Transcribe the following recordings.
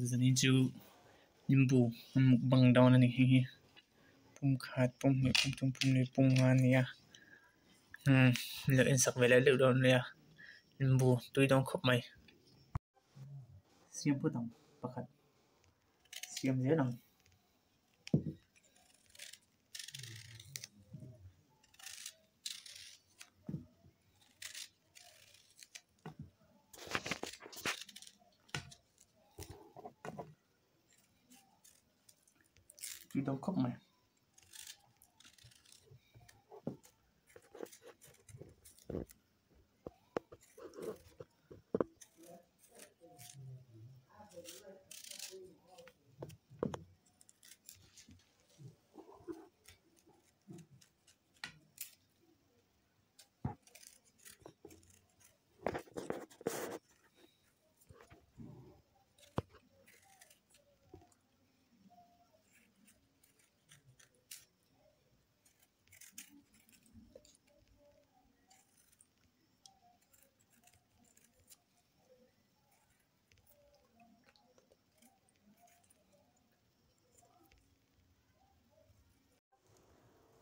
Zanin chu limbu an mukbang dawn a ni hei hi pum khat pum hnih pum thum pum li pum nga a ni a umm lo en sak ve leh deuh dawn nia limbu tui dawn khawp mai. Siam phawt ang pakhat siam zel ang. Tui dawn khawp mai.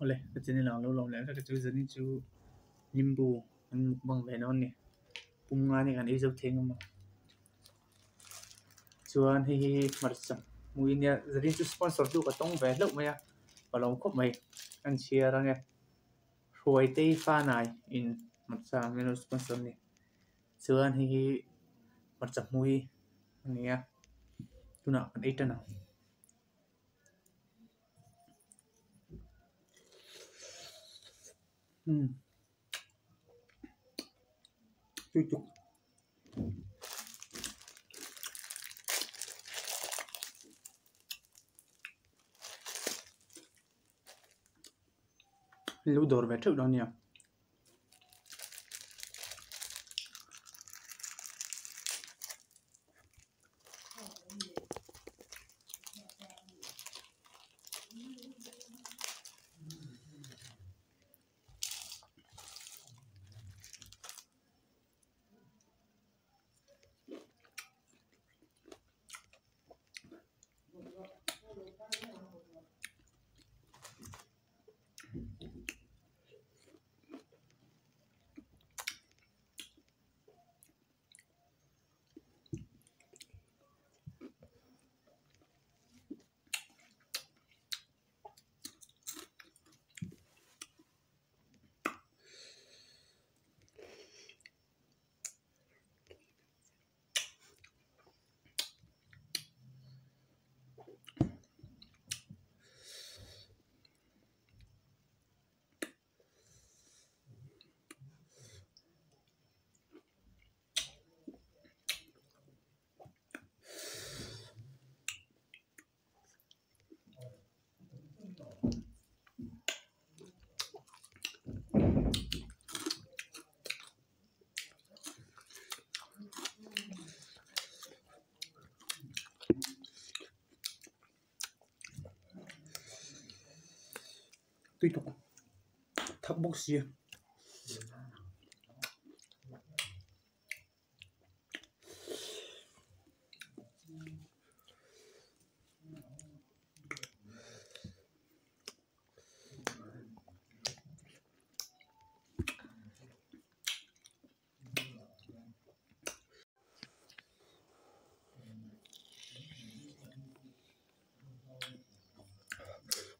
Awle ka channel ah lo lawm leh vek a chu zanin chu limbu an mukbang ve dawn a ni pum nga nen kan ei zo thei ang a chuan hei hi hmarcha hmui nia zanin chu sponsor tu ka tawng ve hlauh mai a ka lawm khawp mai an chhiar ang e Hruaitei Fanai in hmarcha min lo sponsor a ni chuan hei hi hmarcha hmui a ni a tunah kan ei tan ang. Umm tui tuk lo dawr ve theuh dawn nia. Tui tuk thak bawk si.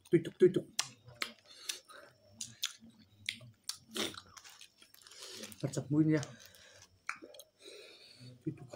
Tui tuk tui tuk hmarcha hmui nia tui tuk.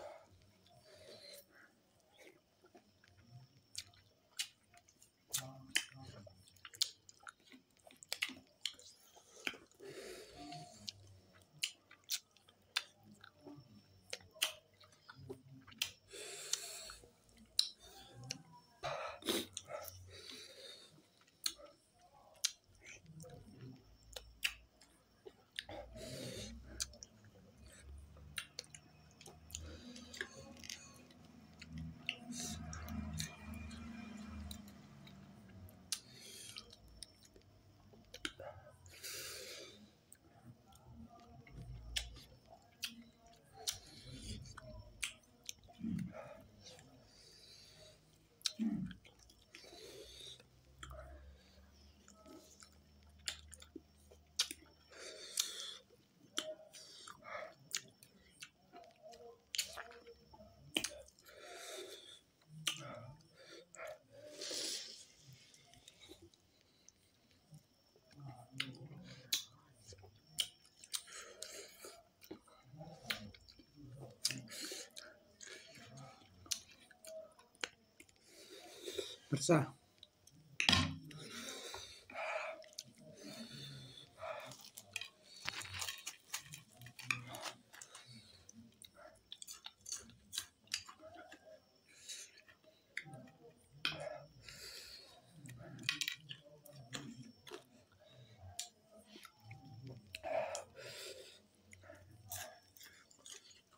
Hmarcha.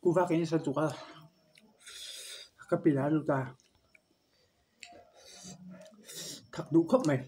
Kuva ka in sa tuk a ka pil a lut a thak duh khawp mai.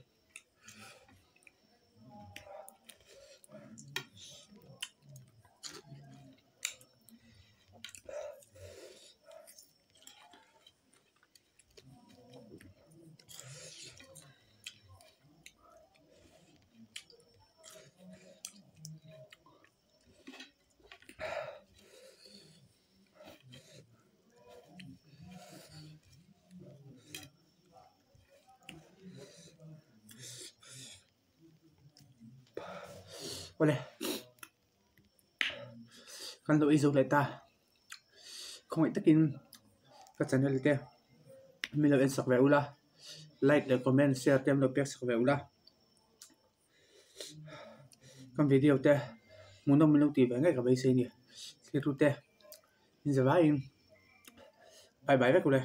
Awle kan lo ei zo leh ta khawngaih takin ka channel te min lo en sak ve ula like leh comment share te an lo pek sak ve ula. Kan video te hmuhnawm min lo tih ve ngei ka beisei a ni thlir tu te in za vaiin bye bye vek ule.